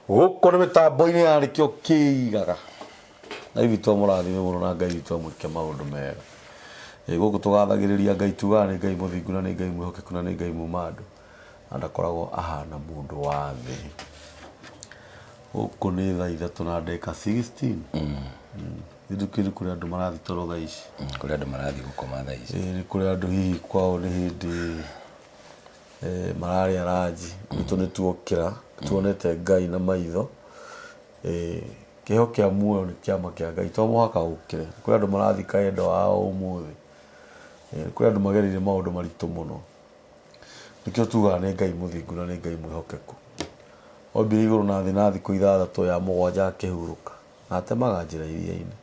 Gũkũ nĩ mĩtambo-inĩ ya nĩkĩo kĩigaga. Ngai witũ amũrathime mũno na Ngai witũ amwĩke maũndũ mega. Ĩ gũkũ tũgathagĩrĩria Ngai tugaga nĩ Ngai mũthingu na nĩ Ngai mwĩhokeku na nĩ Ngai muma andũ na ndakoragwo ahana mũndũ wa thĩ. Gũkũ nĩ thaa ithatũ na ndagĩka 16. Gĩthukĩ nĩ kũrĩ andũ marathiĩ toro thaa ici. Kũrĩ andũ marathiĩ gũkoma thaa ici. Ĩ nĩ kũrĩ andũ hihi kwao nĩ hĩndĩ eh, mararĩa ranji gwitũ nĩ tuokĩra tuonete Ngai na maitho. Eh, kĩheo kĩa muoyo nĩ kĩama kĩa Ngai to mũhaka ũkĩre. Kũrĩ andũ marathika endwa ao ũmũthĩ. Eh, kũrĩ andũ magereire maũndũ maritũ mũno. Nĩkĩo tugaga nĩ Ngai mũthingu na nĩ Ngai mwĩhokeku. Ombire igũrũ na thĩ na thikũ ithathatũ ya mũgwanja akĩhurũka. Na atemaga njĩra iria-inĩ.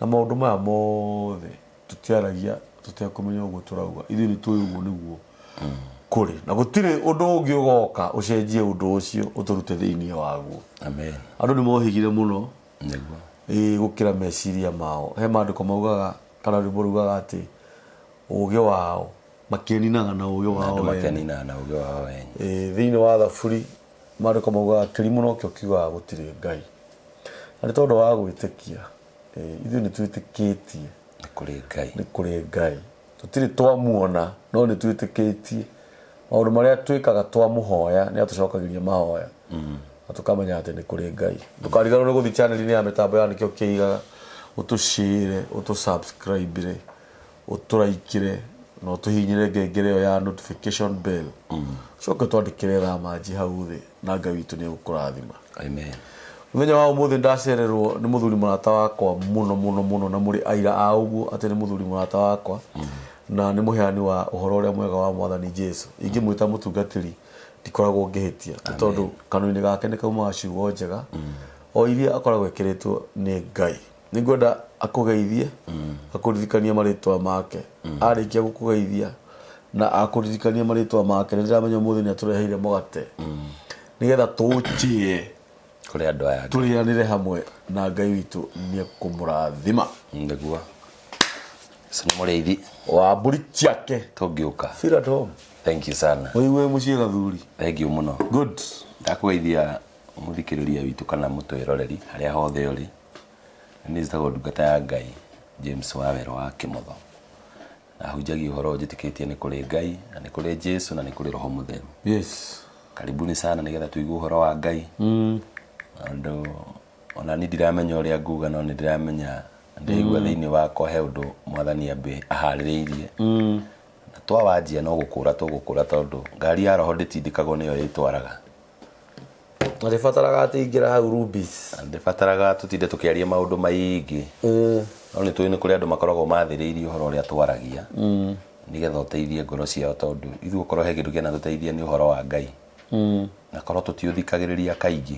Na maũndũ maya mothe tũtiaragia tũtekũmenya ũguo tũrauga. Ithuĩ nĩ tũĩ ũguo nĩguo kũrĩ. Na gũtirĩ ũndũ ũngĩ ũgoka ũcenjie ũndũ ũcio ũtũrute thĩinĩ waguo. Amen. Andũ nĩ mohĩgire mũno Nĩguo. ĩĩ gũkĩra meciria mao. He maandĩko maugaga kana rwĩmbo rugaga atĩ ũgĩ wao makĩninaga na ũgĩ wao Andũ ene. makeninaga na ũgĩ wao ene. Ĩĩ, thĩinĩ wa thaburi maandĩko maugaga kĩrimũ nokĩo kiugaga gũtirĩ Ngai. Na nĩ tondũ wa gwĩtĩkia, ĩĩ, ithuĩ nĩ twĩtĩkĩtie Nĩ kũrĩ Ngai. nĩ kũrĩ Ngai. Tũtirĩ twamuona no nĩ twĩtĩkĩtie maũndũ marĩa twĩkaga twamũhoya nĩ atũcokagĩria mahoya na tũkamenya atĩ nĩ kũrĩ Ngai. Ndũkariganĩrwo nĩ gũthiĩ channel-inĩ ya mĩtambo ya nĩkĩo kĩigaga ũtũshare, ũtũ-subscribe-re, ũtũraikĩre na ũtũhihinyĩre ngengere ĩyo ya notification bell. Ũcoke ũtwandĩkĩre thamanji hau thĩ na Ngai witũ nĩ egũkũrathima. Amen. Mũthenya wa ũmũthĩ ndacererwo nĩ mũthuri mũrata wakwa mũno mũno mũno na mũrĩ aira a ũguo atĩ nĩ mũthuri mũrata wakwa na nĩ mũheani wa ũhoro ũrĩa mwega wa mwathani Jesu. Ingĩmwĩta mũtungatĩri ndikoragwo ngĩhĩtia nĩ tondũ kanua-inĩ gake nĩ kaumaga ciugo njega o iria akoragwo ekĩrĩtwo nĩ Ngai. Nĩ ngwenda akũgeithie akũririkanie marĩtwa make. Arĩkia gũkũgeithia na akũririkanie marĩtwa make nĩ ndĩramenya ũmũthĩ nĩ atũreheire mũgate nĩgetha tũũkĩe Kũrĩ andũ aya. tũrĩanĩre hamwe na Ngai witũ nĩ ekũmũrathima. Nĩguo. Ũcio nĩ mũrĩithi. Wa mbũri ciake. Tũngĩũka. Feel at home. Thank you sana. Ũigue mũciĩ gathuri. Thank you mũno. Good. Ndakũgeithia mũthikĩrĩria witũ kana mũtwĩroreri harĩa hothe ũrĩ. Niĩ njĩtagwo ndungata ya Ngai James Wawerũ wa Kĩmotho. Na hunjagia ũhoro njĩtĩkĩtie nĩ kũrĩ Ngai na nĩ kũrĩ Jesu na nĩ kũrĩ Roho Mũtheru. Yes. Karibuni sana nĩgetha tũigue ũhoro wa Ngai. Tondũ ona niĩ ndiramenya ũrĩa nguga no nĩ ndĩramenya ndĩraigua thĩinĩ wakwa he ũndũ mwathani ambĩ aharĩrĩirie. Na twawanjia no gũkũra tũgũkũra tondũ ngari ya roho ndĩtindĩkagwo nĩyo ĩtwaraga. Na ndĩbataraga atĩ ingĩra hau Rubis. Na ndĩbataraga tũtinde tũkĩaria maũndũ maingĩ. No nĩ tũĩ nĩ kũrĩ andũ makoragwo mathĩrĩirie ũhoro ũrĩa twaragia. Nĩgetha ũteithie ngoro ciao tondũ ithuĩ okorwo he kĩndũ kĩanatũteithia nĩ ũhoro wa Ngai. Na korwo tũtiũthikagĩrĩria kaingĩ,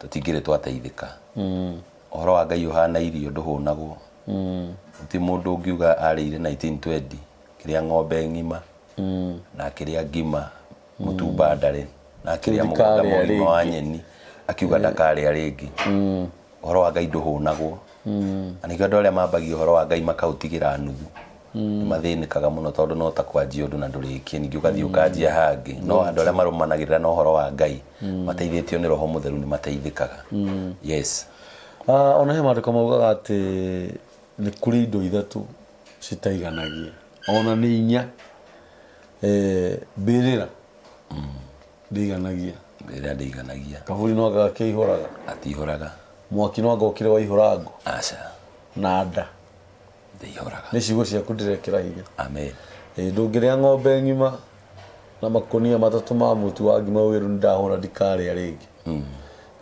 tũtingĩrĩ twateithĩka. Ũhoro wa Ngai ũhana irio ndũhũnagwo. Gũtirĩ mũndũ ũngiuga arĩire 1920 akĩrĩa ng'ombe ng'ima na akĩrĩa ngima mũtu bandarĩ na akĩrĩa mũgũnda Ndikarĩa mũgima wa rĩngĩ. nyeni akiuga ndakarĩa rĩngĩ ũhoro wa Ngai ndũhũnagwo na nĩkĩo andũ arĩa mambagia ũhoro wa Ngai makaũtigĩra nuthu nĩ mathĩnĩkaga mũno tondũ no ta kwanjia ũndũ na ndũrĩkie ningĩ ũgathiĩ ũkanjia hangĩ no andũ arĩa marũmanagĩrĩra na ũhoro wa Ngai mateithĩtio nĩ Roho Mũtheru nĩ mateithĩkaga yes. Ah, ona he maandĩko maugaga atĩ nĩ kũrĩ indo ithatũ citaiganagia ona nĩ inya eh, mbĩrĩra ndĩiganagia Mbĩrĩra ndĩiganagia kaburi no anga gakĩihũraga atihũraga mwaki no anga ũkĩrĩ waihũra ngũ aca na nda ndĩihũraga nĩ ciugo ciaku ndĩrekĩra hinya amen. Ĩ, ndũngĩrĩa ng'ombe ng'ima na makũnia matatũ ma mũtu wa ngima wĩru nĩndahũra ndikarĩa rĩngĩ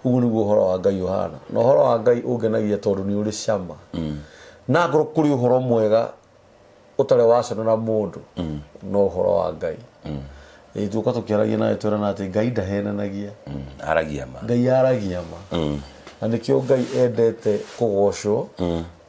ũguo nĩguo ũhoro wa Ngai ũhana na ũhoro wa Ngai ũngenagia tondũ nĩ ũrĩ cama na ngorwo kũrĩ ũhoro mwega ũtarĩ waconora mũndũ no ũhoro wa Ngai Ĩ, tuoka tũkĩaragia nawe twerana atĩ Ngai ndahenanagia Aragia ma. Ngai aragia ma na nĩkĩo Ngai endete kũgocwo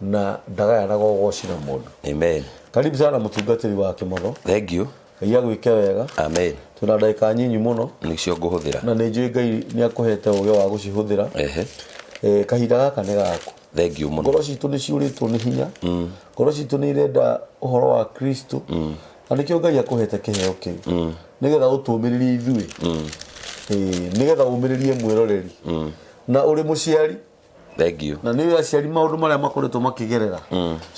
na ndagayanaga ũgoci na mũndũ. Amen. Karibu sana mũtungatĩri wa Kĩmotho. Thank you. Ngai agwĩke wega. Amen. Twĩna ndagĩka nyinyi mũno. Nĩcio ngũhũthĩra. Na nĩ njũĩ Ngai nĩ akũhete ũgĩ wa gũcihũthĩra. Ehe. Eh, kahinda gaka nĩ gaku. Thank you mũno. Ngoro citũ nĩ ciũrĩtwo nĩ hinya. Ngoro citũ nĩ irenda ũhoro wa Kristo. Na nĩkĩo Ngai akũhete kĩheo kĩu. Nĩgetha ũtũmĩrĩrie ithuĩ. Ĩĩ, nĩgetha ũmĩrĩrie mwĩroreri na ũrĩ mũciari. Thank you. Na nĩ aciari maũndũ marĩa makoretwo makĩgerera,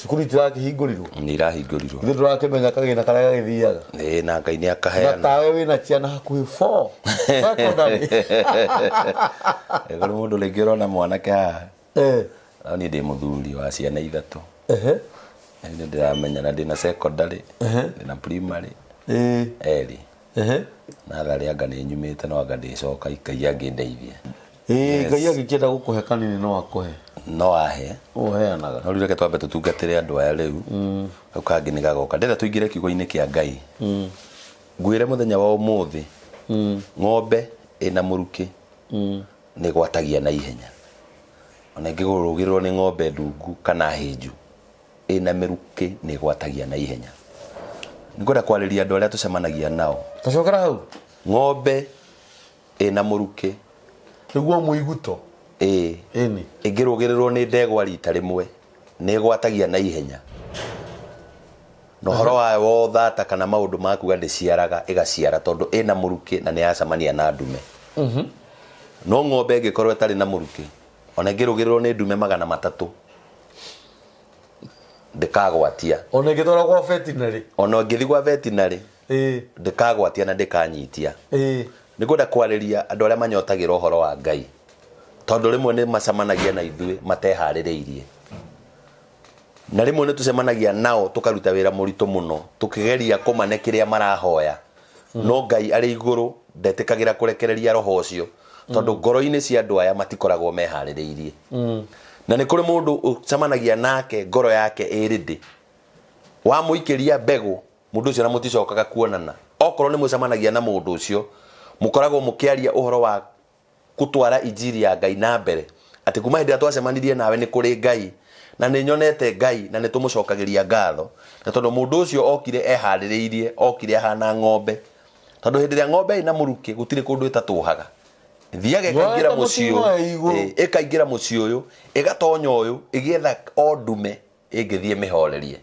cukuru itirakĩhingũrirwo. Nĩ irahingũrirwo. Ithuĩ tũrakĩmenya kagĩna karĩa gagĩthiaga. Ĩĩ, na Ngai nĩ na akaheana. Tawe wĩna ciana hakuhĩ 4 secondary. Kũrĩ mũndũ rĩngĩ ũrona mwanake haha, no niĩ ndĩ mũthuri wa ciana ithatũ. Nĩ ndĩramenya na ndĩna secondary, ndĩna primary erĩ. Natharĩ anga nĩ nyumĩte, no anga ndĩcoka, Ngai angĩndeithia. Ĩĩ, Ngai angĩkĩenda gũkũhe kanini no akũhe. No ahe. Ũheanaga. No rĩu reke twambe tũtungatĩre andũ aya rĩu, kau kangĩ nĩ gagoka. Ndĩrenda tũingĩre kiugo-inĩ kĩa Ngai. Ngwĩre mũthenya wa ũmũthĩ, ng'ombe ĩna mũrukĩ nĩ ĩgwatagia na ihenya. Ona ĩngĩrũgĩrĩrwo nĩ ng'ombe ndungu kana hĩnju, ĩna mĩrukĩ nĩ ĩgwatagia na ihenya. Nĩngwenda kwarĩria andũ arĩa tũcemanagia nao. Tacokera hau. Ng'ombe ĩna mũrukĩ. Nĩguo mũiguto. Ĩĩ. Ĩni. Ĩngĩrũgĩrĩrwo nĩ ndegwa rita rĩmwe, nĩ ĩgwatagia na ihenya. Na ũhoro wayo wa ũthata kana maũndũ ma kuga ndĩciaraga, ĩgaciara tondũ ĩna mũrukĩ na nĩ yacemania na ndume. No ng'ombe ĩngĩkorwo ĩtarĩ na mũrukĩ, ona ĩngĩrũgĩrĩrwo nĩ ndume 300, ndĩkagwatia. Ona ĩngĩtwarwo kwa veterinary. Ona ĩngĩthiĩ kwa veterinary, ndĩkagwatia na ndĩkanyitia. Nĩ ngwenda kwarĩria andũ arĩa manyotagĩra ũhoro wa Ngai, tondũ rĩmwe nĩ macemanagia na ithuĩ mateharĩrĩirie, na rĩmwe nĩ tũcemanagia nao tũkaruta wĩra mũritũ mũno tũkĩgeria kũmane kĩrĩa marahoya, no Ngai arĩ igũrũ ndetĩkagĩra kũrekereria roho ũcio, tondũ ngoro-inĩ cia andũ aya matikoragwo meharĩrĩirie. Na nĩ kũrĩ mũndũ ũcemanagia nake ngoro yake ĩ ready, wamũikĩria mbegũ mũndũ ũcio na mũticokaga kuonana. Okorwo nĩ mũcemanagia na mũndũ ũcio, mũkoragwo mũkĩaria ũhoro wa gũtwara injiri ya Ngai na mbere, atĩ kuma hĩndĩ ĩrĩa twacemanirie nawe nĩ kũrĩ Ngai na nĩ nyonete Ngai na nĩ tũmũcokagĩria ngatho, na tondũ mũndũ ũcio okire eharĩrĩirie, okire ahana ng'ombe, tondũ hĩndĩ ĩrĩa ng'ombe ĩna mũrukĩ gũtirĩ kũndũ ĩtatũhaga, ĩthiaga ĩkaingĩra Yoete mũciĩ mũtino ũyũ, ĩ igũrũ. Ĩkaingĩra mũciĩ ũyũ, ĩgatonya ũyũ, ĩgĩetha o ndume ĩngĩthiĩ mĩhorerie.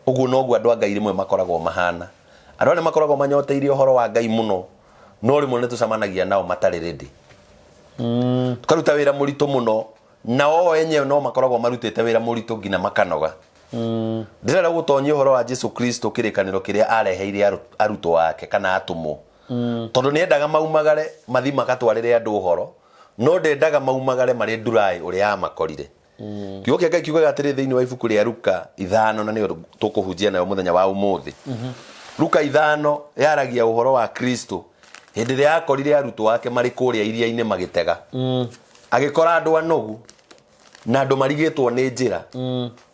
Ũguo noguo andũ a Ngai rĩmwe makoragwo mahana. Andũ arĩa makoragwo manyoteire ũhoro wa Ngai mũno, no rĩmwe nĩ tũcemanagia nao matarĩ ready. Tũkaruta wĩra mũritũ mũno, nao o enyewe no makoragwo marutĩte wĩra mũritũ nginya makanoga. Ndĩrenda gũtonyia ũhoro wa Jesu Kristo, kĩrĩkanĩro kĩrĩa areheire arutwo ake kana atũmwo, tondũ nĩ endaga maumagare mathi magatwarĩre andũ ũhoro, no ndendaga maumagare marĩ nduraĩ ũrĩa amakorire. Kiugo kĩa Ngai kiugaga atĩrĩ thĩinĩ wa ibuku rĩa Luka 5, na nĩyo tũkũhunjia nayo mũthenya wa ũmũthĩ. Luka 5 yaragia ũhoro wa Kristo hĩndĩ ĩrĩa akorire arutwo ake marĩ kũrĩa iria-inĩ magĩtega, agĩkora andũ anogu na andũ marigĩtwo nĩ njĩra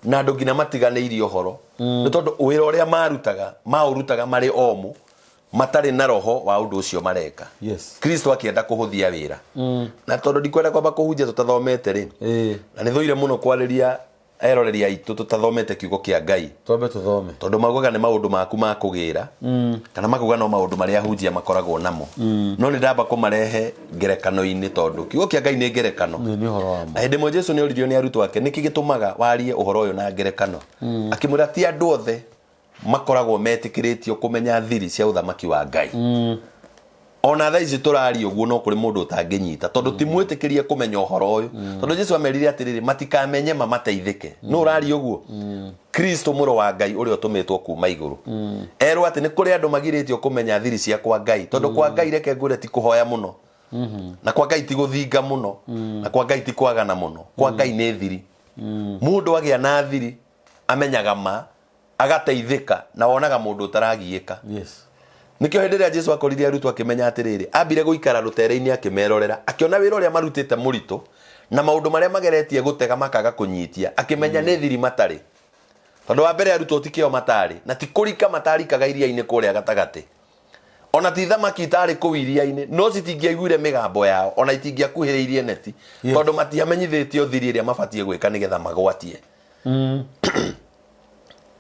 na andũ nginya matiganĩirie ũhoro, nĩ tondũ wĩra ũrĩa marutaga maũrutaga marĩ omũ, matarĩ na roho wa ũndũ ũcio mareka. Kristo akĩenda kũhũthia wĩra, na tondũ ndikwenda kwamba kũhunjia tũtathomete rĩ, na nĩ thũire mũno kwarĩria eroreri aitũ tũtathomete kiugo kĩa Ngai. Twambe tũthome. Tondũ maugaga nĩ maũndũ maku ma kũgĩra, kana makauga no maũndũ marĩa ahunjia makoragwo namo, no nĩ ndamba kũmarehe ngerekano-inĩ, tondũ kiugo kĩa Ngai nĩ ngerekano. Nĩ ũhoro wa ma. Na hĩndĩ ĩmwe Jesu nĩ oririo nĩ arutwo ake, nĩkĩ gĩtũmaga warie ũhoro ũyũ na ngerekano? Akĩmwĩra ti andũ othe makoragwo metĩkĩrĩtio kũmenya thiri cia ũthamaki wa Ngai. Ona thaa ici tũraria ũguo, no kũrĩ mũndũ ũtangĩnyita, tondũ ti mwĩtĩkĩrie kũmenya ũhoro ũyũ, tondũ Jesu amerire atĩrĩrĩ, matikamenye ma mateithĩke. Nũ ũraria ũguo? Kristo mũrũ wa Ngai ũrĩa ũtũmĩtwo kuma igũrũ. Erwo atĩ nĩ kũrĩ andũ magirĩtio kũmenya thiri cia kwa Ngai, tondũ kwa Ngai, reke ngwĩre, ti kũhoya mũno, na kwa Ngai ti gũthinga mũno, na kwa Ngai ti kwagana mũno. Kwa Ngai nĩ thiri. Mũndũ agĩa na thiri amenyaga ma agateithĩka, na wonaga mũndũ ũtaragiĩka. Nĩkĩo hĩndĩ ĩrĩa Jesu akorire arutwo akĩmenya atĩrĩrĩ, ambire gũikara rũtere-inĩ akĩmerorera, akĩona wĩra ũrĩa marutĩte mũritũ na maũndũ marĩa mageretie gũtega makaga kũnyitia, akĩmenya nĩ thiri matarĩ. Tondũ wa mbere arutwo ti kĩo matarĩ, na ti kũrika matarikaga iria-inĩ kũrĩa gatagatĩ, ona ti thamaki itarĩ kũu iria-inĩ, no citingĩaiguire mĩgambo yao, ona itingĩakuhĩrĩirie neti, tondũ matiamenyithĩtio thiri ĩrĩa mabatiĩ gwĩka nĩgetha magwatie.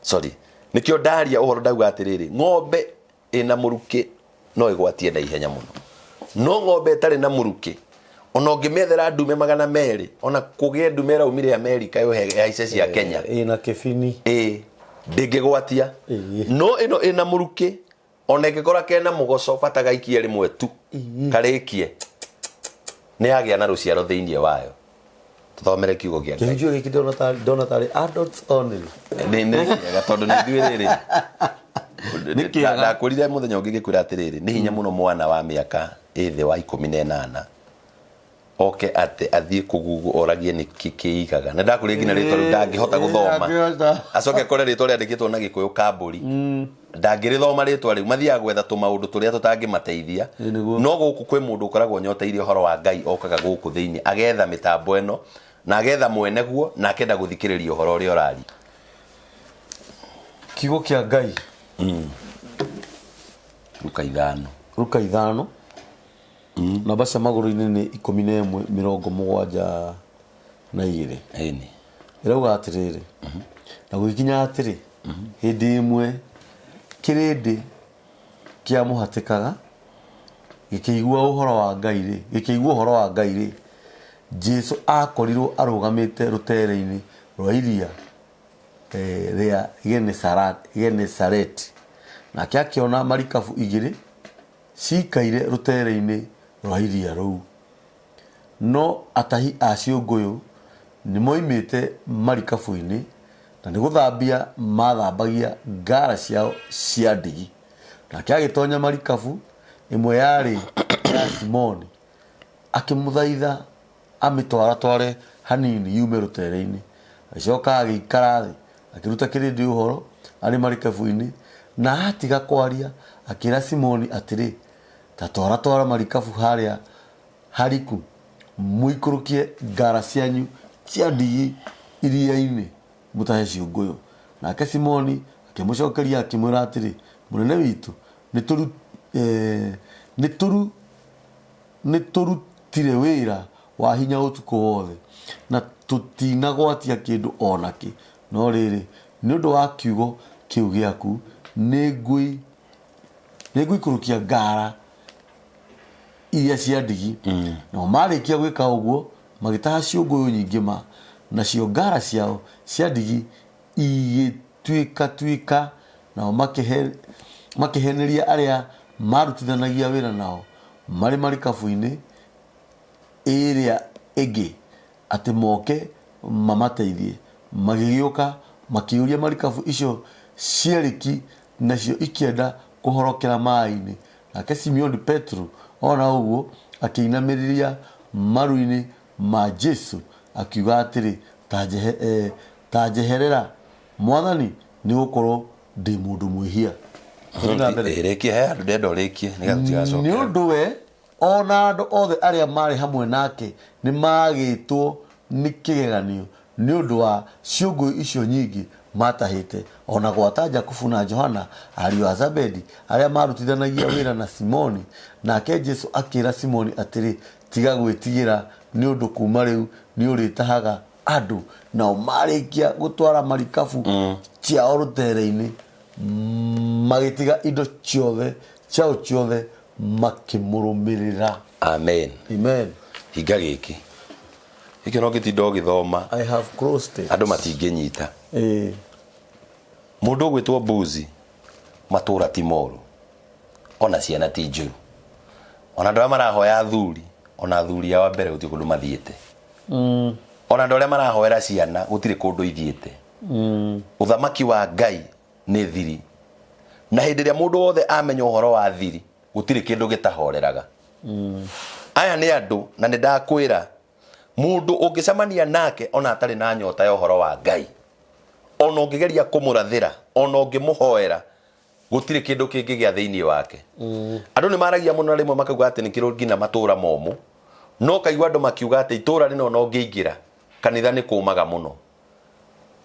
Sorry, nĩkĩo ndaria ũhoro ndauga atĩrĩrĩ, ng'ombe ĩna mũrukĩ no ĩgwatie na ihenya mũno, no ng'ombe ĩtarĩ na mũrukĩ, ona ũngĩmĩethera ndume 200, ona kũgĩe ndume ĩraumire Amerika ĩhaice cia Kenya, Ĩna kĩbini. Ĩ ndĩngĩgwatia. No ĩno ĩna mũrukĩ, Ona ĩngĩkora kena mũgoco bata gaikie rĩmwe tu karĩkie nĩ yagĩa na rũciaro thĩinĩ wayo. Tũthomere kiugo kĩa Ngai. Kĩhunjio gĩkĩ ndona tarĩ ndona tarĩ adults only. Nĩ kĩega tondũ nĩ ithuĩ rĩrĩ. Nĩ kĩega. Ndakwĩrire mũthenya ũngĩ ngĩkwĩra atĩrĩrĩ, nĩ hinya mũno mwana wa mĩaka ĩ thĩ wa 18 oke atĩ athiĩ kũgugu oragie nĩkĩ kĩigaga. Nĩ ndakwĩrire nginya rĩtwa rĩu ndangĩhota gũthoma. Ndangĩhota. Acoke akore rĩtwa rĩandĩkĩtwo na Gĩkũyũ kambũri. Ndangĩrĩthoma rĩtwa rĩu. Mathiaga gwetha tũmaũndũ tũrĩa tũtangĩmateithia. Ĩ, nĩguo. No gũkũ kwĩ mũndũ ũkoragwo nyoteire ũhoro wa Ngai okaga gũkũ thĩinĩ agetha mĩtambo ĩno na agetha mwene guo na akenda gũthikĩrĩria ũhoro ũrĩa ũraria. Kiugo kĩa Ngai. Luka 5. Luka 5. Namba cia magũrũ-inĩ nĩ 11:72. Ĩni. Ĩrauga atĩrĩrĩ, na gũgĩkinya atĩrĩ, hĩndĩ ĩmwe kĩrĩndĩ kĩamũhatĩkaga gĩkĩigua ũhoro wa Ngai-rĩ, gĩkĩigua ũhoro wa Ngai-rĩ, Jesu akorirwo arũgamĩte rũtere-inĩ rwa iria rĩa Genesareti. Nake akĩona marikabu igĩrĩ ciikaire rũtere-inĩ rwa iria rũu. No atahi a ciũngũyũ nĩmoimĩte marikabu-inĩ, na nĩ gũthambia maathambagia ngara ciao cia ndigi. Nake agĩtonya marikabu ĩmwe yarĩ ya Simoni, akĩmũthaitha amĩtwaratware hanini yume rũtere-inĩ. Agĩcoka agĩikara thĩ, akĩruta kĩrĩndĩ ũhoro arĩ marikabu-inĩ, na aatiga kwaria, akĩĩra Simoni atĩrĩ, Ta twaratwara marikabu harĩa hariku, mũikũrũkie ngara cianyu cia ndigi iria-inĩ, mũtahe ciũngũyũ. Nake Simoni akĩmũcokeria akĩmwĩra atĩrĩ, Mũnene witũ, nĩtũrutire wĩra wa hinya ũtukũ wothe, na tũtinagwatia kĩndũ o nakĩ, no rĩrĩ, nĩ ũndũ wa kiugo kĩu gĩaku, nĩngũikũrũkia ngara iria cia ndigi. Nao marĩkia gwĩka ũguo, magĩtaha ciũngũyũ nyingĩ ma, nacio ngara ciao cia ndigi igĩtuĩkatuĩka, nao makĩheneria arĩa maarutithanagia wĩra nao marĩ marikabu-inĩ ĩrĩa ĩngĩ atĩ moke mamateithie. Magĩgĩũka makĩiyũria marikabu icio cierĩki, nacio ikĩenda kũhorokera maĩ-inĩ. Nake Simeoni Petero ona ũguo, akĩinamĩrĩria maru-inĩ ma Jesu, akiuga atĩrĩ, Ta njeherera, Mwathani, nĩ gũkorũo ndĩ mũndũ mwĩhia. Tũthiĩ na mbere. Rĩkia, he handũ ndĩrenda ũrĩkie nĩgetha tũtigacoke. Nĩ ũndũ we o na andũ othe arĩa maarĩ hamwe nake nĩmaagĩtwo nĩ kĩgeganio nĩ ũndũ wa ciũngũyũ icio nyingĩ maatahĩte, o na gwata Jakubu na Johana, ariũ a Zebedi, arĩa maarutithanagia wĩra na Simoni. Nake Jesu akĩĩra Simoni atĩrĩ, Tiga gwĩtigĩra, nĩ ũndũ kuuma rĩu nĩũrĩtahaga andũ. Nao maarĩkia gũtwara marikabu ciao rũtere-inĩ, magĩtiga indo ciothe ciao ciothe makĩmũrũmĩrĩra. Amen. Amen. Hinga gĩkĩ. Gĩkĩ no gĩtinda ũgĩthoma. I have closed it. Andũ matingĩnyita. Ĩĩ. Mũndũ ũgwĩtwo Mbuzi, matũra ti moru. Ona ciana ti njũru. Ona andũ arĩa marahoya athuri, ona athuri ao a mbere gũtirĩ kũndũ mathiĩte. Ona andũ arĩa marahoera ciana gũtirĩ kũndũ ithiĩte. Ũthamaki wa Ngai nĩ thiri. Na hĩndĩ ĩrĩa mũndũ wothe amenya ũhoro wa thiri, gũtirĩ kĩndũ gĩtahoreraga. Aya nĩ andũ, na nĩ ndakwĩra, mũndũ ũngĩcemania nake ona atarĩ na nyota ya ũhoro wa Ngai, ona ũngĩgeria kũmũrathĩra, ona ũngĩmũhoera, gũtirĩ kĩndũ kĩngĩgĩa thĩinĩ wake. Andũ nĩ maragia mũno na rĩmwe makauga atĩ nĩ kĩrĩ nginya matũra momũ, no kaigua andũ makiuga atĩ itũra rĩna ona ũngĩingĩra, kanitha nĩ kũmaga mũno.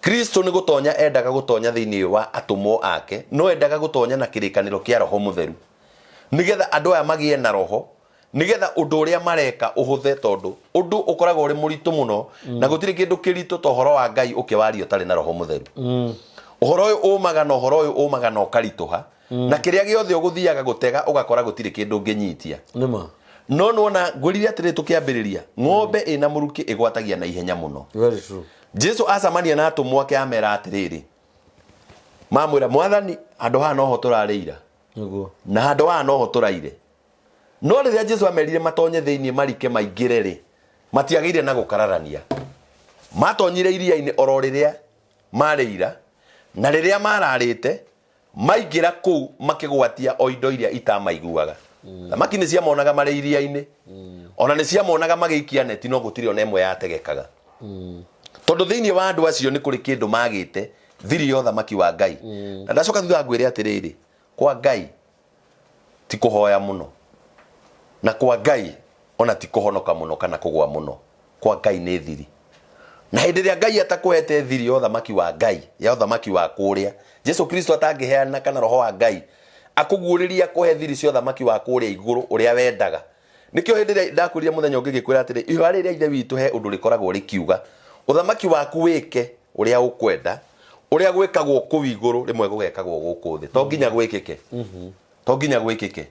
Kristo nĩ gũtonya endaga gũtonya thĩinĩ wa atũmwo ake, no endaga gũtonya na kĩrĩkanĩro kĩa Roho Mũtheru, nĩgetha andũ aya magĩe na Roho, nĩgetha ũndũ ũrĩa mareka ũhũthe, tondũ ũndũ ũkoragwo ũrĩ mũritũ mũno, na gũtirĩ kĩndũ kĩritũ ta ũhoro wa Ngai ũkĩwaria ũtarĩ na Roho Mũtheru. Ũhoro ũyũ ũmaga na ũhoro ũyũ ũmaga na ũkaritũha, na kĩrĩa gĩothe ũgũthiaga gũtega ũgakora gũtirĩ kĩndũ ũngĩnyitia. Nĩma. No nĩwona ngwĩrire atĩrĩ tũkĩambĩrĩria, ng'ombe ĩna mũrukĩ ĩgwatagia na ihenya mũno. Very true. Jesu acamania na atũmwo ake amera atĩrĩrĩ, mamwĩra, Mwathani, handũ haha noho tũrarĩira. Nĩguo. Na handũ haha noho tũraire. No rĩrĩa Jesu amerire matonye thĩinĩ marike maingĩre rĩ, matiagĩire na gũkararania. Matonyire iria-inĩ oro rĩrĩa marĩ ira, na rĩrĩa mararĩte, maingĩra kũu makĩgwatia o indo iria itamaiguaga. Thamaki nĩ ciamonaga marĩ iria-inĩ, ona nĩ ciamonaga magĩikia neti, no gũtirĩ ona ĩmwe yategekaga. Tondũ thĩinĩ wa andũ acio nĩ kũrĩ kĩndũ magĩte thiri ya ũthamaki wa Ngai. Na ndacoka thutha ngwĩre atĩrĩrĩ, kwa Ngai ti kũhoya mũno, na kwa Ngai ona ti kũhonoka mũno kana kũgwa mũno, kwa Ngai nĩ thiri. Na hĩndĩ ĩrĩa Ngai atakũhete thiri ya ũthamaki wa Ngai, ya ũthamaki wa kũrĩa, Jesu Kristo atangĩheana kana roho wa Ngai akũguũrĩrie akũhe thiri cia ũthamaki wa kũrĩa igũrũ ũrĩa wendaga. Nĩkĩo hĩndĩ ĩrĩa ndakwĩrire mũthenya ũngĩ ngĩkwĩra atĩrĩ, ihoya rĩrĩa Ithe witũ he ũndũ rĩkoragwo rĩkiuga, ũthamaki waku wĩke ũrĩa ũkwenda, ũrĩa gwĩkagwo kũu igũrũ rĩmwe gũgekagwo gũkũ thĩ. To nginya gwĩkĩke, to nginya gwĩkĩke,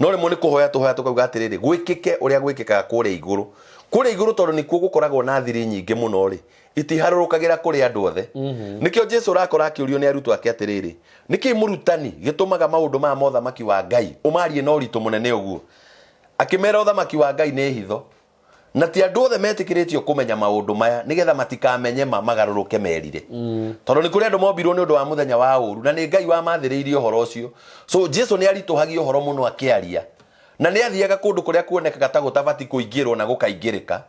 no rĩmwe nĩ kũhoya tũhoya tũkauga atĩrĩrĩ, gwĩkĩke ũrĩa gwĩkĩkaga kũrĩa igũrũ. Kũrĩa igũrũ tondũ nĩkuo gũkoragwo na thiri nyingĩ mũno rĩ, itiharũrũkagĩra kũrĩ andũ othe. Nĩkĩo Jesu ũrakora akĩũrio nĩ arutwo ake atĩrĩrĩ, nĩkĩ mũrutani gĩtũmaga maũndũ maya ma ũthamaki wa Ngai ũmarie na ũritũ mũnene ũguo? Akĩmera ũthamaki wa Ngai nĩ hitho, na ti andũ othe metĩkĩrĩtio kũmenya maũndũ maya, nĩgetha matikamenye ma magarũrũke merire. Tondũ nĩ kũrĩ andũ mombirwo nĩ ũndũ wa mũthenya wa ũru, na nĩ Ngai wamathĩrĩirie ũhoro ũcio. So Jesu nĩ aritũhagia ũhoro mũno akĩaria, na nĩ athiaga kũndũ kũrĩa kuonekaga ta gũtabati kũingĩrwo na gũkaingĩrĩka,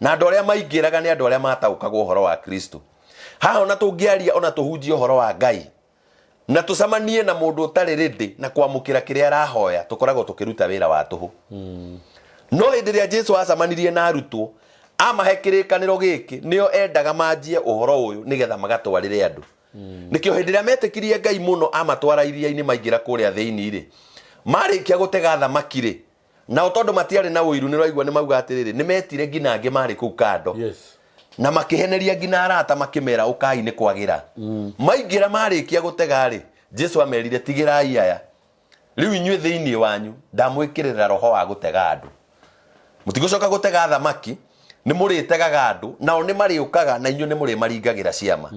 na andũ arĩa maingĩraga nĩ andũ arĩa mataũkagwo ũhoro wa Kristo. Haha ona tũngĩaria ona tũhunjie ũhoro wa Ngai na tũcemanie na mũndũ ũtarĩ ready na kwamũkĩra kĩrĩa arahoya, tũkoragwo tũkĩruta wĩra wa tũhũ. No hĩndĩ ĩrĩa Jesu acemanirie na arutwo, amahe kĩrĩkanĩro gĩkĩ, nĩo endaga manjie ũhoro ũyũ nĩgetha magatwarĩre andũ. Nĩkĩo hĩndĩ ĩrĩa metĩkirie Ngai mũno amatwara iria-inĩ maingĩra kũrĩa thĩinĩ rĩ, marĩkia gũtega thamaki rĩ, nao tondũ matiarĩ na ũiru nĩ ũraigua nĩ mauga atĩrĩrĩ, nĩ metire nginya angĩ marĩ kũu kando. Na makĩheneria nginya arata makĩmera ũkai nĩ kwagĩra. Maingĩra marĩkia gũtega rĩ, Jesu amerire tigĩrai aya. Rĩu inyuĩ thĩinĩ wanyu ndamwĩkĩrĩra roho wa gũtega andũ. Mũtigũcoka gũtega thamaki, nĩ mũrĩtegaga andũ, nao nĩ marĩũkaga na inyuĩ nĩ mũrĩmaringagĩra ciama.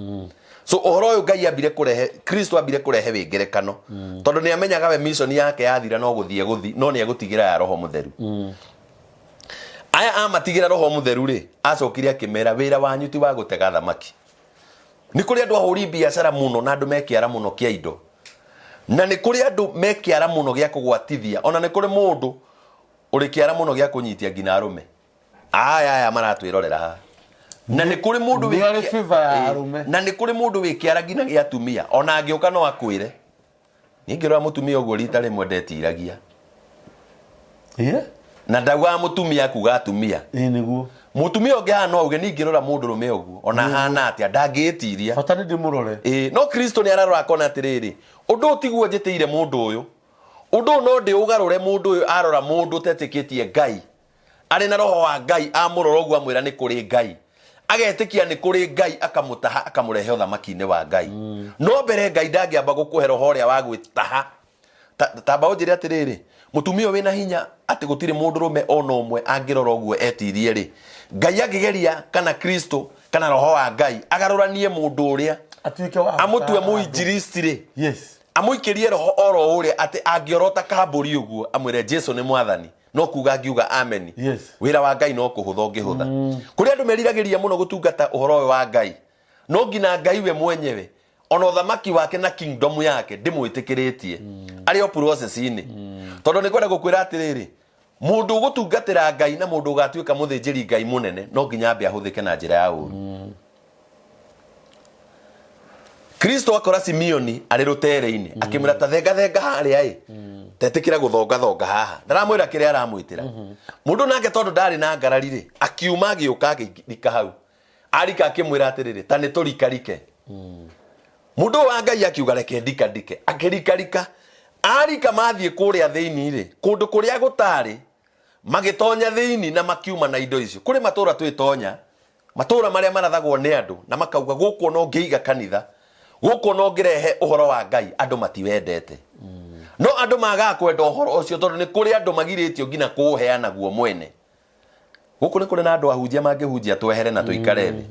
So ũhoro ũyũ Ngai ambire kũrehe, Kristo ambire kũrehe wĩ ngerekano. Tondũ nĩ amenyaga we mission yake yathira no gũthiĩ gũthi, no nĩ egũtigĩra ya Roho Mũtheru. Aya amatigĩra Roho Mũtheru rĩ, acokire akĩmera wĩra wanyu ti wa gũtega thamaki. Nĩ kũrĩ andũ ahũri biacara mũno na andũ me kĩara mũno kĩa indo. Na nĩ kũrĩ andũ me kĩara mũno gĩa kũgwatithia. Ona nĩ kũrĩ mũndũ ũrĩ kĩara mũno gĩa kũnyitia nginya arũme. Aya aya maratwĩrorera haha. Na nĩ kũrĩ mũndũ wĩ Nĩ arĩ favor ya arũme. Na nĩ kũrĩ mũndũ wĩ kĩara nginya gĩa atumia. Ona angĩũka no akwĩre. Niĩ ngĩrora mũtumia ũguo rita rĩmwe ndetiragia. Na ndaugaga mũtumia akuga atumia. Ĩĩ nĩguo. Mũtumia ũngĩ haha no auge niĩ ngĩrora mũndũrũme ũguo ona ahana atĩa ndangĩĩtiria. Bata nĩ ndĩmũrore. Ĩĩ, no Kristo nĩ ararora akona atĩrĩrĩ, ũndũ ũyũ tiguo njĩtĩire mũndũ ũyũ. Ũndũ ũyũ no ndĩũgarũre mũndũ ũyũ arora mũndũ ũtetĩkĩtie Ngai. Arĩ na roho wa Ngai amũrora ũguo amwĩra nĩ kũrĩ Ngai. Agetĩkia nĩ kũrĩ Ngai akamũtaha akamũrehe ũthamaki-inĩ wa Ngai. No mbere Ngai ndangĩamba gũkũhe roho ũrĩa wa gwĩtaha. Tamba ũnjĩre atĩrĩrĩ, mũtumia ũyũ wĩna hinya atĩ gũtirĩ mũndũrũme ona ũmwe angĩrora ũguo etirie rĩ, Ngai angĩgeria kana Kristo kana roho wa Ngai agarũranie mũndũ ũrĩa Atuĩke wa amũtue gũtaha andũ. mũinjilisti rĩ, Yes. amũikĩrie roho oro ũrĩa atĩ angĩorota kambũri ũguo amwĩre Jesu nĩ mwathani, no kuga angiuga ameni. Yes. Wĩra wa Ngai no kũhũtha ũngĩhũtha. Kũrĩ andũ meriragĩria mũno gũtungata ũhoro ũyũ wa Ngai, no nginya Ngai we mwenyewe ona ũthamaki wake na kingdom yake ndĩmwĩtĩkĩrĩtie arĩ o process-inĩ. Tondũ nĩ kwenda gũkwĩra atĩrĩrĩ, mũndũ ũgũtungatĩra Ngai na mũndũ ũgatuĩka mũthĩnjĩri Ngai mũnene no nginya ambe ahũthĩke na njĩra ya ũru. Kristo akora Simeoni arĩ rũtere-inĩ akĩmwĩra ta thenga thenga harĩa ĩ tetĩkĩra gũthonga thonga haha ndaramwĩra kĩrĩa aramwĩtĩra. Mũndũ nake tondũ ndarĩ na ngarari rĩ, akiuma agĩũka akĩrika hau arika akĩmwĩra atĩrĩrĩ, ta nĩ tũrikarike. Mũndũ ũyũ wa Ngai akiuga reke ndikandike, akĩrikarika. Arika mathiĩ kũrĩa thĩinĩ rĩ, kũndũ kũrĩa gũtarĩ, magĩtonya thĩinĩ na makiuma na indo icio. Kũrĩ matũũra twĩtonya, matũũra marĩa marathagwo nĩ andũ na makauga gũkũ ona ũngĩiga kanitha, gũkũ ona ũngĩrehe ũhoro wa Ngai, andũ matiwendete. No andũ magaga kwenda ũhoro ũcio tondũ nĩ kũrĩ andũ magirĩtio nginya kũũheana guo mwene. Gũkũ nĩ kũrĩ na andũ ahunjia mangĩhunjia twehere na tũikare thĩ.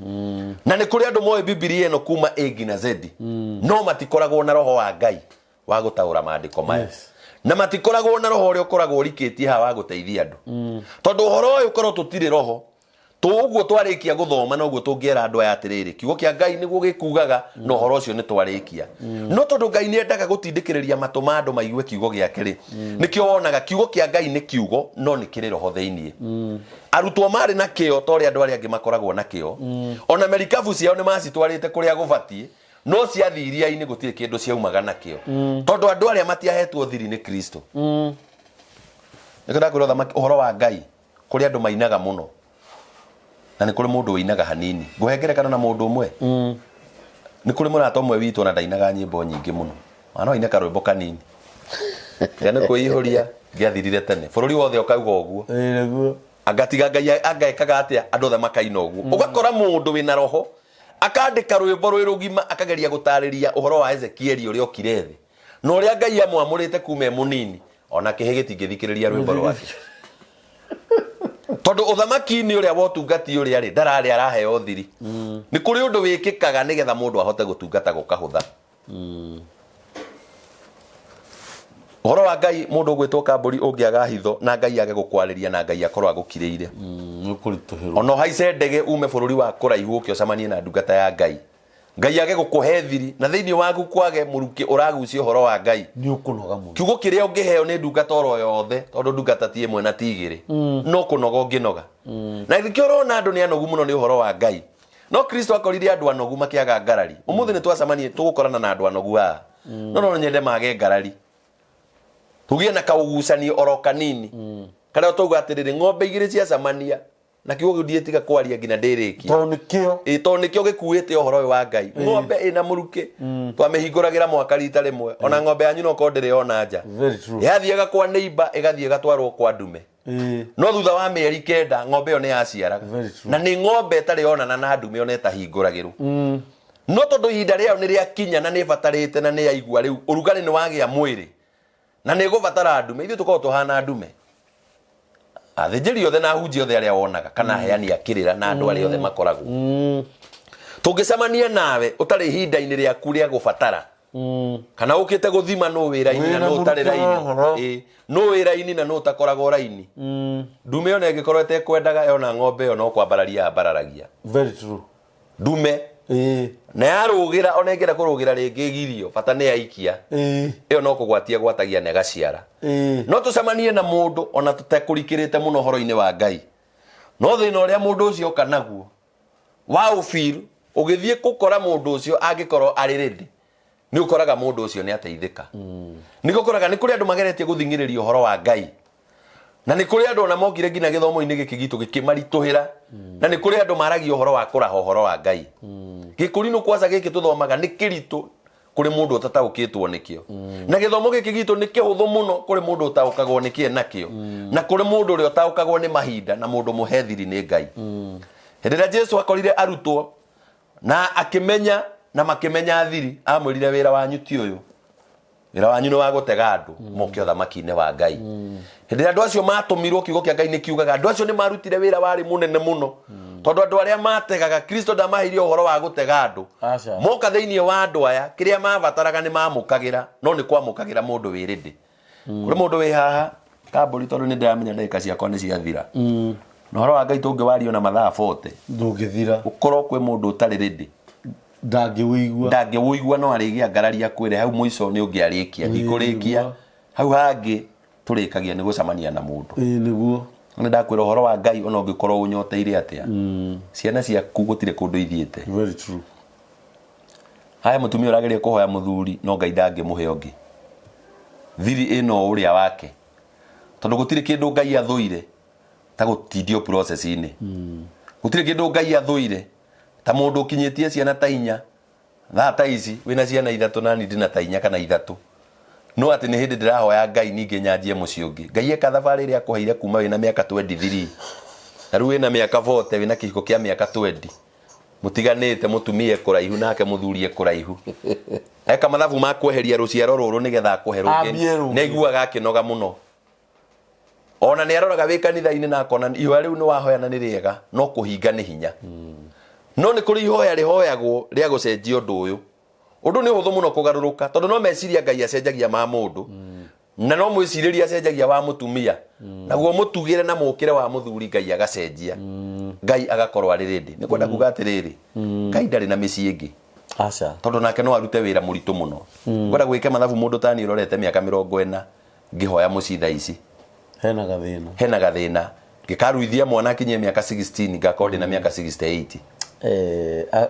Na nĩ kũrĩ andũ moĩ Bibilia ĩno kuma A nginya Z, no matikoragwo na roho wa Ngai. Wa gũtaũra maandĩko maya. Na matikoragwo na roho ũrĩa ũkoragwo ũrikĩtie haha wa gũteithia andũ, tondũ ũhoro ũyũ korwo tũtirĩ roho tũguo twarĩkia gũthoma noguo tũngĩera andũ aya atĩrĩrĩ, kiugo kĩa Ngai nĩguo gĩkugaga, na ũhoro ũcio nĩ twarĩkia. No tondũ Ngai nĩ endaga gũtindĩkĩrĩria matũ ma andũ maigue kiugo gĩake rĩ, nĩkĩo wonaga kiugo kĩa Ngai nĩ kiugo no nĩ kĩrĩ roho thĩinĩ. Arutwo marĩ na kĩo ta ũrĩa andũ arĩa angĩ makoragwo na kĩo, ona merikabu ciao nĩ macitwarĩte kũrĩa gũbatiĩ, no ciathiĩ iria-inĩ gũtirĩ kĩndũ ciaumaga nakĩo, tondũ andũ arĩa matiahetwo thiri nĩ Kristo. Nĩkĩo ndakwĩra ũthamaki, ũhoro wa Ngai, kũrĩ andũ mainaga mũno na nĩ kũrĩ mũndũ ũinaga hanini. Ngũhe ngerekano na mũndũ ũmwe. Nĩ kũrĩ mũrata ũmwe witũ ona ndainaga nyĩmbo nyingĩ mũno, ona no aine karwĩmbo kanini. Tiga nĩ kwĩihũria ngĩathirire tene, bũrũri wothe ũkauga ũguo. Ĩĩ nĩguo. Angatiga Ngai angekaga atĩa, andũ othe makaina ũguo. Ũgakora mũndũ wĩna roho akandĩka rwĩmbo rwĩ rũgima, akageria gũtarĩria ũhoro wa Ezekieli ũrĩa okire thĩ na ũrĩa Ngai amwamũrĩte kuma e mũnini, ona kĩhĩ gĩtingĩthikĩrĩria rwĩmbo rwake, tondũ ũthamaki-inĩ ũrĩa wa ũtungati ũrĩa rĩ, ndararĩ araheo thiri. Nĩ kũrĩ ũndũ wĩkĩkaga nĩgetha mũndũ ahote gũtungata gũkahũtha. Ũhoro wa Ngai, mũndũ ũgwĩtwo Kambũri, ũngĩaga hitho na Ngai age gũkwarĩria na Ngai akorwo agũkirĩire, Nĩ ũkũritũhĩrwo. Ona ũhaice ndege ume bũrũri wa kũraihu ũke ũcemanie na ndungata ya Ngai, Ngai age gũkũhe thiri na thĩinĩ waku kwage mũrukĩ ũragucia ũhoro wa Ngai, Nĩ ũkũnoga mũno. Kiugo kĩrĩa ũngĩheo nĩ ndungata oro yothe, tondũ ndungata ti ĩmwe na ti igĩrĩ, no kũnoga ũngĩnoga. Na nĩkĩo ũrona andũ nĩ anogu mũno nĩ ũhoro wa Ngai. No Kristo akorire andũ anogu makĩaga ngarari. Ũmũthĩ nĩ twacemania, tũgũkorana na andũ anogu haha, no nyende mage ngarari, tũgĩe na kaũgucanio oro kanini, karĩa tauga atĩrĩrĩ, ng'ombe igĩrĩ ciacemania na kiugo kĩu ndiĩtiga kwaria nginya ndĩrĩkie. Tondũ nĩkĩo. Ĩ, tondũ nĩkĩo gĩkuĩte ũhoro ũyũ wa Ngai. Ng'ombe ĩna mũrukĩ twamĩhingũragĩra mwaka rita rĩmwe, ona ng'ombe yanyu no korwo ndĩrĩ ona nja. Very true. Yathiaga kwa neighbor, ĩgathiĩ ĩgatwarwo kwa ndume, no thutha wa mĩeri 9 ng'ombe ĩyo nĩ yaciaraga. Very true. Na nĩ ng'ombe ĩtarĩ onana na ndume, ona ĩtahingũragĩrwo, no tondũ ihinda rĩayo nĩ rĩakinya na nĩ ĩbatarĩte na nĩ yaigua rĩu ũrugarĩ nĩ wagĩa mwĩrĩ na nĩ ĩgũbatara ndume. Ithuĩ tũkoragwo tũhana ndume, athĩnjĩri othe na ahunjia othe arĩa wonaga kana aheani a kĩrĩra na andũ arĩa othe makoragwo. Tũngĩcemania nawe ũtarĩ ihinda-inĩ rĩaku rĩa gũbatara, kana ũkĩte gũthima nũ wĩra-inĩ na Wĩna nũ ũtarĩ mũrukĩ wa raini. ũhoro. Ĩ, nũ wĩra-inĩ na nũ ũtakoragwo raini. Ndume ona ĩngĩkorwo ĩtekwendaga, yona ng'ombe ĩyo no kwambararia yambararagia. Very true. Ndume na yarũgĩra, ona ĩngĩenda kũrũgĩra rĩngĩ ĩgirio, bata nĩ yaikia. Ĩyo no kũgwatia gwatagia na ĩgaciara. No tũcemanie na mũndũ ona tũtekũrikĩrĩte mũno ũhoro-inĩ wa Ngai, no thĩna ũrĩa mũndũ ũcio oka naguo wa ũbiru, ũgĩthiĩ gũkora mũndũ ũcio angĩkorwo arĩ ready, nĩ ũkoraga mũndũ ũcio nĩ ateithĩka. Nĩkĩo ũkoraga nĩ kũrĩ andũ mageretie gũthing'ĩrĩria ũhoro wa Ngai, na nĩ kũrĩ andũ ona mokire nginya gĩthomo-inĩ gĩkĩ gitũ gĩkĩmaritũhĩra, na nĩ kũrĩ andũ maragia ũhoro wa kũraha ũhoro wa Ngai. Gĩkũrinũ kwaca gĩkĩ tũthomaga nĩ kĩritũ kũrĩ mũndũ ũtataũkĩtwo nĩkĩo, na gĩthomo gĩkĩ gitũ nĩ kĩhũthũ mũno kũrĩ mũndũ ũtaũkagwo nĩ kĩe nakĩo, na kũrĩ mũndũ ũrĩa ũtaũkagwo nĩ mahinda na mũndũ mũhe thiri nĩ Ngai. Hĩndĩ ĩrĩa Jesu akorire arutwo na akĩmenya na makĩmenya thiri, amwĩrire, "Wĩra wanyu ti ũyũ, wĩra wanyu nĩ wa gũtega andũ moke ũthamaki-inĩ wa Ngai." Hĩndĩ ĩrĩa andũ acio matũmirwo, kiugo kĩa Ngai nĩ kiugaga andũ acio nĩ marutire wĩra warĩ mũnene mũno, tondũ andũ arĩa mategaga, Kristo ndamaheire ũhoro wa gũtega andũ. Aca. Moka thĩinĩ wa andũ aya, kĩrĩa mabataraga nĩ mamũkagĩra, no nĩ kwamũkagĩra mũndũ wĩ ready. Kũrĩ mũndũ wĩ haha, Kambũri, tondũ nĩ ndĩramenya ndagĩka ciakwa nĩ ciathira, na ũhoro wa Ngai tũngĩwario na mathaa 40, Ndũngĩthira. Gũkorwo kwĩ mũndũ ũtarĩ ready, Ndangĩwĩigua. Ndangĩwũigua, no arĩgĩa ngarari akwĩre hau mũico nĩ ũngĩarĩkia, ndikũrĩkia. Hau hangĩ tũrĩkagia nĩ gũcemania na mũndũ. Ĩĩ nĩguo. Nĩ ndakwĩra ũhoro wa Ngai, ona ũngĩkorwo ũnyoteire atĩa, ciana ciaku gũtirĩ kũndũ ithiĩte. Very true. Haya, mũtumia ũrageria kũhoya mũthuri, no Ngai ndangĩmũhe ũngĩ, thiri ĩno ũrĩa wake, tondũ gũtirĩ kĩndũ Ngai athũire ta gũtindio process-inĩ. Gũtirĩ kĩndũ Ngai athũire ta mũndũ ũkinyĩtie ciana ta inya. Thaa ta ici wĩna ciana ithatũ, nani ndĩna ta inya kana ithatũ, no atĩ nĩ hĩndĩ ndĩrahoya Ngai ningĩ nyanjie mũciĩ ũngĩ. Ngai eka thabarĩ ĩrĩa akũheire kuma wĩna mĩaka 23, na rĩu wĩna mĩaka 40, wĩna kĩhiko kĩa mĩaka 20 mũtiganĩte, mũtumia e kũraihu nake mũthuri e kũraihu, eka mathabu ma kweheria rũciaro rũrũ nĩgetha akũhe rũngĩ. Ambie rũngĩ. Nĩ aiguaga akĩnoga mũno, ona nĩ aroraga wĩ kanitha-inĩ na akona ihoya rĩu nĩ wahoya na nĩ rĩega, no kũhinga nĩ hinya. No nĩ kũrĩ ihoya rĩhoyagwo rĩa gũcenjia ũndũ ũyũ. Ũndũ nĩ ũhũthũ mũno kũgarũrũka, tondũ no meciria Ngai acenjagia ma mũndũ, na no mwĩcirĩrie acenjagia wa mũtumia, naguo mũtugĩre na mũkĩre wa mũthuri Ngai agacenjia, Ngai agakorwo arĩ ready. Nĩ kwenda kuga atĩrĩrĩ, Ngai ndarĩ na mĩciĩ ĩngĩ. Aca. Tondũ nake no arute wĩra mũritũ mũno. Ngwenda gwĩke mathabu mũndũ tani ũrorete mĩaka 40 ngĩhoya mũciĩ thaa ici. Hena gathĩna. Hena gathĩna. Ngĩkaruithia mwana akinyie mĩaka 16 ngakorwo ndĩna mĩaka 68.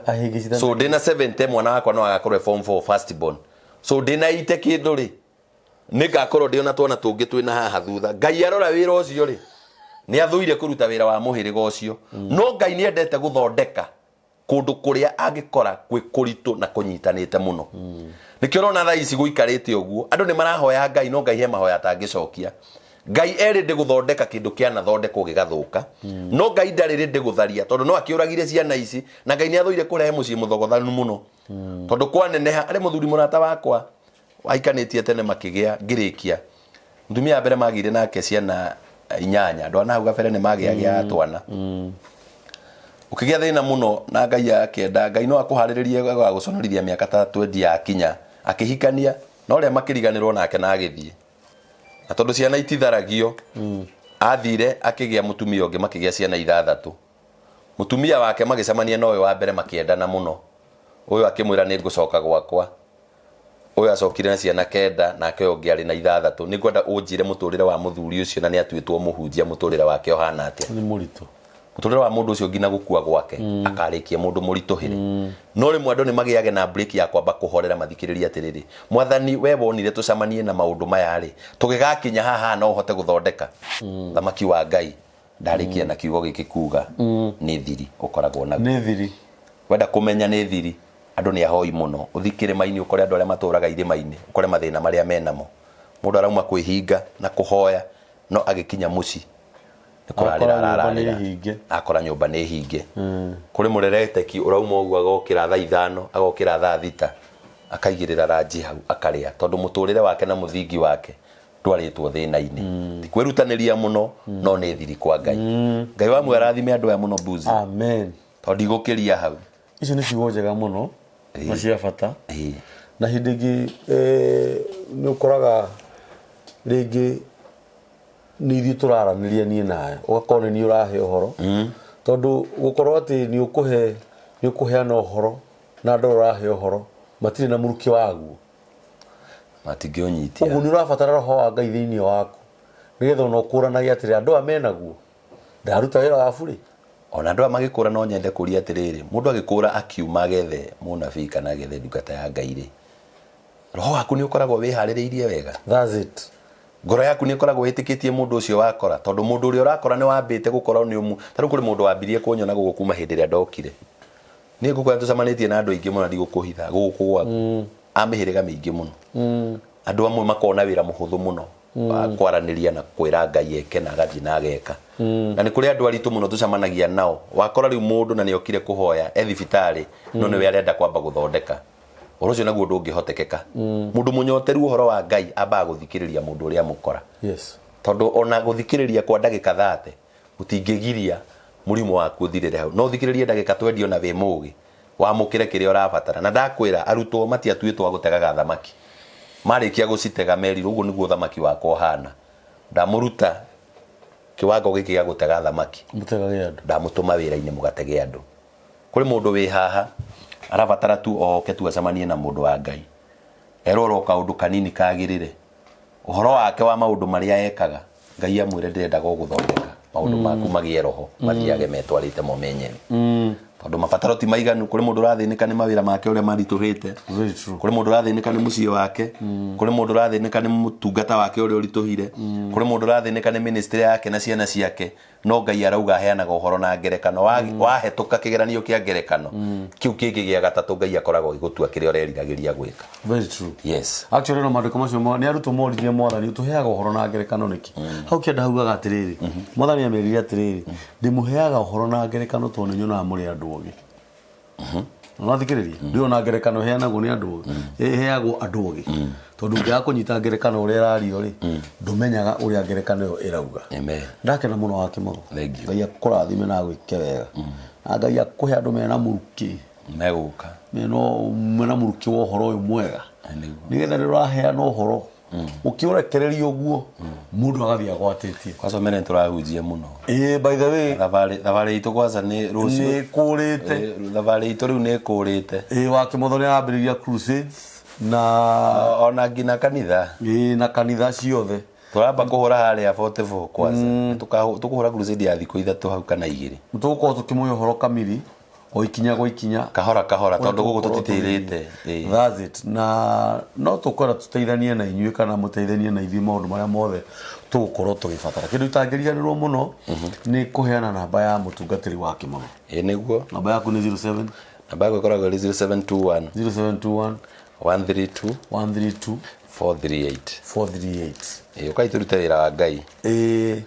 Ahĩngĩcithania. So ndĩna 70 mwana wakwa no agakorwo e form 4 first born. So ndĩna ite kĩndũ rĩ, nĩ ngakorwo ndĩ ona twana tũngĩ twĩna haha thutha. Ngai arora wĩra ũcio rĩ, nĩ athũire kũruta wĩra wa mũhĩrĩga ũcio. No Ngai nĩ endete gũthondeka kũndũ kũrĩa angĩkora gwĩ kũritũ na kũnyitanĩte mũno. Nĩkĩo ũrona thaa ici gũikarĩte ũguo, andũ nĩ marahoya Ngai, no Ngai he mahoya atangĩcokia. Ngai erĩ ndĩ gũthondeka kĩndũ kĩanathondekwo gĩgathũka, no Ngai ndarĩ rĩndĩ gũtharia, tondũ no akĩũragire ciana ici, na Ngai nĩ athũire kũrehe mũciĩ mũthogothanu mũno. Tondũ kwaneneha, arĩ mũthuri mũrata wakwa wahikanĩtie tene makĩgĩa, ngĩrĩkia mũtumia wa mbere magĩire nake ciana inyanya, andũ a na hau gabere nĩ magĩagĩa twana. Ũkĩgĩa thĩna mũno na Ngai akĩenda, Ngai no akũharĩrĩrie agagũconorithia mĩaka ta 20 yakinya, akĩhikania na ũrĩa makĩriganĩrwo nake na agĩthiĩ. Na tondũ ciana ititharagio, athire akĩgĩa mũtumia ũngĩ makĩgĩa ciana ithathatũ. Mũtumia wake magĩcemania na ũyũ wa mbere makĩendana mũno. Ũyũ akĩmwĩra nĩ ngũcoka gwakwa. Ũyũ acokire na ciana kenda nake ũyũ ũngĩ arĩ na ithathatũ. Nĩ ngwenda ũnjĩre mũtũrĩre wa mũthuri ũcio na nĩ atuĩtwo mũhunjia mũtũrĩre wake ũhana atĩa? Nĩ mũritũ. Mũtũrĩre wa mũndũ ũcio nginya gũkua gwake akarĩkia mũndũ mũritũhĩre. No rĩmwe andũ nĩ magĩage na break ya kwamba kũhorera mathikĩrĩrie atĩrĩrĩ, Mwathani we wonire tũcemanie na maũndũ maya rĩ, tũgĩgakinya haha no ũhote gũthondeka? Thamaki wa Ngai ndarĩkia na kiugo gĩkĩ kuga nĩ thiri ũkoragwo naguo. Nĩ thiri. Wenda kũmenya nĩ thiri, andũ nĩ ahoi mũno. Ũthiĩ kĩrĩma-inĩ ũkore andũ arĩa matũraga irĩma-inĩ, ũkore mathĩna marĩa menamo. Mũndũ arauma kwĩhinga na kũhoya, no agĩkinya mũciĩ nĩ kũrarĩra Akora nyũmba nĩ arararĩra. hinge. Akora nyũmba nĩ hinge. Kũrĩ mũrereteki ũrauma ũguo agokĩra thaa 5, agokĩra thaa 6, akaigĩrĩra ranji hau akarĩa, tondũ mũtũrĩre wake na mũthingi wake ndwarĩtwo thĩna-inĩ. Ti kwĩrutanĩria mũno, no nĩ thiri kwa Ngai. Ngai wa muoyo arathime andũ aya mũno Buzi. Amen. Tondũ ndigũkĩria hau. Icio nĩ ciugo njega mũno na cia bata. Na hĩndĩ ĩngĩ nĩ ũkoraga rĩngĩ nĩ ithuĩ tũraranĩria niĩ nawe, ũgakorwo nĩ niĩ ũrahe ũhoro. Tondũ gũkorwo atĩ nĩ ũkũhe, nĩ ũkũheana ũhoro na andũ arĩa ũrahe ũhoro matirĩ na mũrukĩ waguo. Matingĩũnyitia. Ũguo nĩ ũrabatara roho wa Ngai thĩinĩ waku nĩgetha ona ũkũranage atĩrĩ andũ aya menaguo ndaruta wĩra wa burĩ. Ona andũ aya magĩkũra no nyende kũria atĩrĩrĩ, mũndũ agĩkũra akiuma agethe mũnabii kana agethe ndungata ya Ngai rĩ, roho waku nĩ ũkoragwo wĩharĩrĩirie wega? That's it. Ngoro yaku nĩ ĩkoragwo ĩtĩkĩtie mũndũ ũcio wakora, tondũ mũndũ ũrĩa ũrakora nĩ wambĩte gũkorwo nĩ ũmu. Ta rĩu kũrĩ mũndũ wambirie kũnyona gũkũ kuma hĩndĩ ĩrĩa ndokire. Niĩ ngũkwĩra tũcemanĩtie na andũ aingĩ mũno ndigũkũhitha gũkũ gwaku. A mĩhĩrĩga mĩingĩ mũno. Andũ amwe makoragwo na wĩra mũhũthũ mũno wa kwaranĩria na kwĩra Ngai eke na agathiĩ na ageka. Na nĩ kũrĩ andũ aritũ mũno tũcemanagia nao. Wakora rĩu mũndũ na nĩ okire kũhoya e thibitarĩ no nĩwe arenda kwamba gũthondeka. Ũhoro ũcio naguo ndũngĩhotekeka. Mũndũ mũnyoteru ũhoro wa Ngai ambaga gũthikĩrĩria mũndũ ũrĩa amũkora. Tondũ ona gũthikĩrĩria kwa ndagĩka 30 gũtingĩgiria mũrimũ waku ũthirĩre hau. No ũthikĩrĩrie ndagĩka 20 ona wĩ mũgĩ, wamũkĩre kĩrĩa ũrabatara. Na ndakwĩra arutwo matiatuĩtwo a gũtegaga thamaki. Marĩkia gũcitega merirwo ũguo nĩguo ũthamaki wakwa ũhana. Ndamũruta kĩwango gĩkĩ gĩa gũtega thamaki. Mũtegage andũ. Ndamũtũma wĩra-inĩ mũgatege andũ. Kũrĩ mũndũ wĩ haha arabatara tu oke tu acemanie na mũndũ wa Ngai. Erwo oro kaũndũ kanini kagĩrĩre. Ũhoro wake wa maũndũ marĩa ekaga, Ngai amwĩre ndĩrendaga ũgũthondeka maũndũ maku magĩe roho, mathiage metwarĩte mo menyewe. Tondũ mabataro ti maiganu, kũrĩ mũndũ ũrathĩnĩka nĩ mawĩra make ũrĩa maritũhĩte. Very true. Kũrĩ mũndũ ũrathĩnĩka nĩ mũciĩ wake, kũrĩ mũndũ ũrathĩnĩka nĩ mũtungata wake ũrĩa ũritũhire, kũrĩ mũndũ ũrathĩnĩka nĩ ministry yake na ciana ciake. No Ngai arauga aheanaga ũhoro na ngerekano. Wahetũka kĩgeranio kĩa ngerekano, kĩu kĩngĩ gĩa gatatũ Ngai akoragwo agĩgũtua kĩrĩa ũreriragĩria gwĩka. Very true. Yes. Actually no maandĩko macio nĩ arutwo moririe Mwathani ũtũheaga ũhoro na ngerekano nĩkĩ? Hau kĩanda haugaga atĩrĩrĩ, Mwathani amerire atĩrĩrĩ, ndĩmũheaga ũhoro na ngerekano tondũ nĩ nyonaga mũrĩ andũ ogĩ. Ũrathikĩrĩria? Ndũĩ ona ngerekano ĩheanagwo nĩ andũ ogĩ. Ĩheagwo andũ ogĩ. Tondũ ũngĩaga kũnyita ngerekano ũrĩa ĩrario rĩ, ndũmenyaga ũrĩa ngerekano ĩyo ĩrauga. Amen. Ndakena mũno wa Kĩmotho. Thank you. Ngai akũrathime na agwĩke wega. Na Ngai akũhe andũ mena mũrukĩ. Megũka. No mena mũrukĩ wa ũhoro ũyũ mwega. Nĩguo. Nĩgetha rĩrĩa ũraheana ũhoro ũkĩũrekereria ũguo, mũndũ agathiĩ agwatĩtie. Kwanza mene tũrahunjia mũno. Ĩĩ, by the way, Thabarĩ itũ kwanza nĩ rũciũ. Nĩ kũrĩte. Thabarĩ itũ rĩu nĩ ĩkũrĩte. Ĩĩ, wa Kĩmotho nĩ arambĩrĩria crusades na Ona nginya kanitha. Ĩĩ, na kanitha ciothe. Tũramba kũhũra harĩa 44 kwanza. Tũkũhũra crusade ya thikũ 3 hau kana 2. Tũgũkorwo tũkĩmũhe ũhoro kamiri o ikinya gwa ikinya. Kahora kahora, tondũ gũkũ Ũrĩa tũgũkorwo tũtitĩrĩte. tũgĩthiĩ. That's it. Na no tũkwenda tũteithanie na inyuĩ kana mũteithanie na ithuĩ maũndũ marĩa mothe tũgũkorwo tũgĩbatara. Kĩndũ itangĩriganĩrwo mũno nĩ kũheana namba ya mũtungatĩri wa Kĩmotho. Ĩĩ nĩguo. Namba yaku nĩ 07 Namba yakwa ĩkoragwo ĩrĩ 0721 0721 132 132 438. 438. Ĩĩ, ũkai tũrute wĩra wa Ngai. Ĩĩ,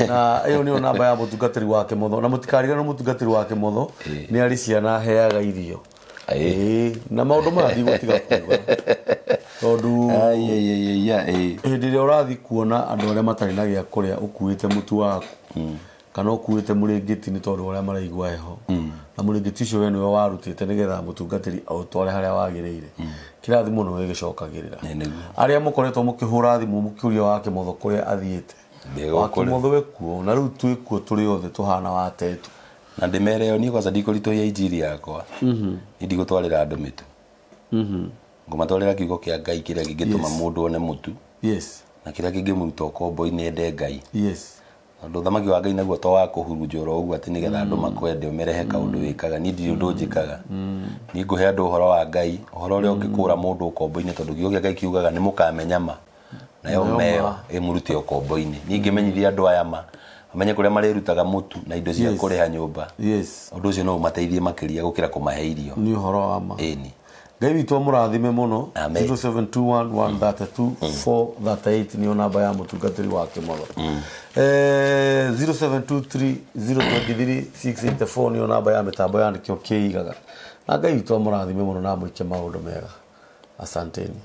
na ĩyo nĩyo namba ya mũtungatĩri wa Kĩmotho. Na mũtikariganĩrwo mũtungatĩri wa Kĩmotho nĩ arĩ ciana aheaga irio. Ĩĩ, na maũndũ maya ndigũtiga kuga tondũ Ai, ai, ai, ai, ai, ĩĩ. Hĩndĩ ĩrĩa ũrathiĩ kuona andũ arĩa matarĩ na gĩa kũrĩa ũkuĩte mũtu waku kana ũkuĩte mũrĩngĩti nĩ tondũ ũrĩa maraigua heho, na mũrĩngĩti ũcio we nĩwe warutĩte nĩgetha mũtungatĩri aũtware harĩa wagĩrĩire, kĩrathimo nĩwe gĩcokagĩrĩra. Ĩĩ nĩguo. Arĩa mũkoretwo mũkĩhũra thimũ mũkĩũria wa Kĩmotho kũrĩa athiĩte, Ndĩ wa gũkũ rĩ. Kĩmotho we kuo, na rĩu twĩ kuo tũrĩ othe tũhana watetu. Na ndĩmere o niĩ kwanza ndikũritũhia injiri yakwa. Niĩ ndigũtwarĩra andũ mĩtu. Ngũmatwarĩra kiugo kĩa Ngai kĩrĩa kĩngĩtũma mũndũ one mũtu. Na kĩrĩa kĩngĩmũruta ũkombo-inĩ ende Ngai. Tondũ ũthamaki wa Ngai naguo to wa kũhurunja oro ũguo atĩ nĩgetha andũ makwende ũmerehe kaũndũ wĩkaga. Niĩ ndirĩ ũndũ njĩkaga. Niĩ ngũhe andũ ũhoro wa Ngai, ũhoro ũrĩa ũngĩkũra mũndũ ũkombo-inĩ, tondũ kiugo kĩa Ngai kiugaga nĩ mũkamenya ma, nayo meo ĩmũrute ũkombo-inĩ. Niĩ ngĩmenyithia andũ aya ma, mamenye kũrĩa marĩrutaga mũtu na indo cia kũrĩha nyũmba. Ũndũ ũcio no ũmateithie makĩria gũkĩra kũmahe irio. Nĩ ũhoro wa ma. Ĩni. Ngai witũ amũrathime mũno. Amen. 0721 132 438 nĩyo namba ya mũtungatĩri wa Kĩmotho. 0723 023 684 nĩyo namba ya mĩtambo ya nĩkĩo kĩigaga. Na Ngai witũ amũrathime mũno na amwĩke maũndũ mega. Asanteni.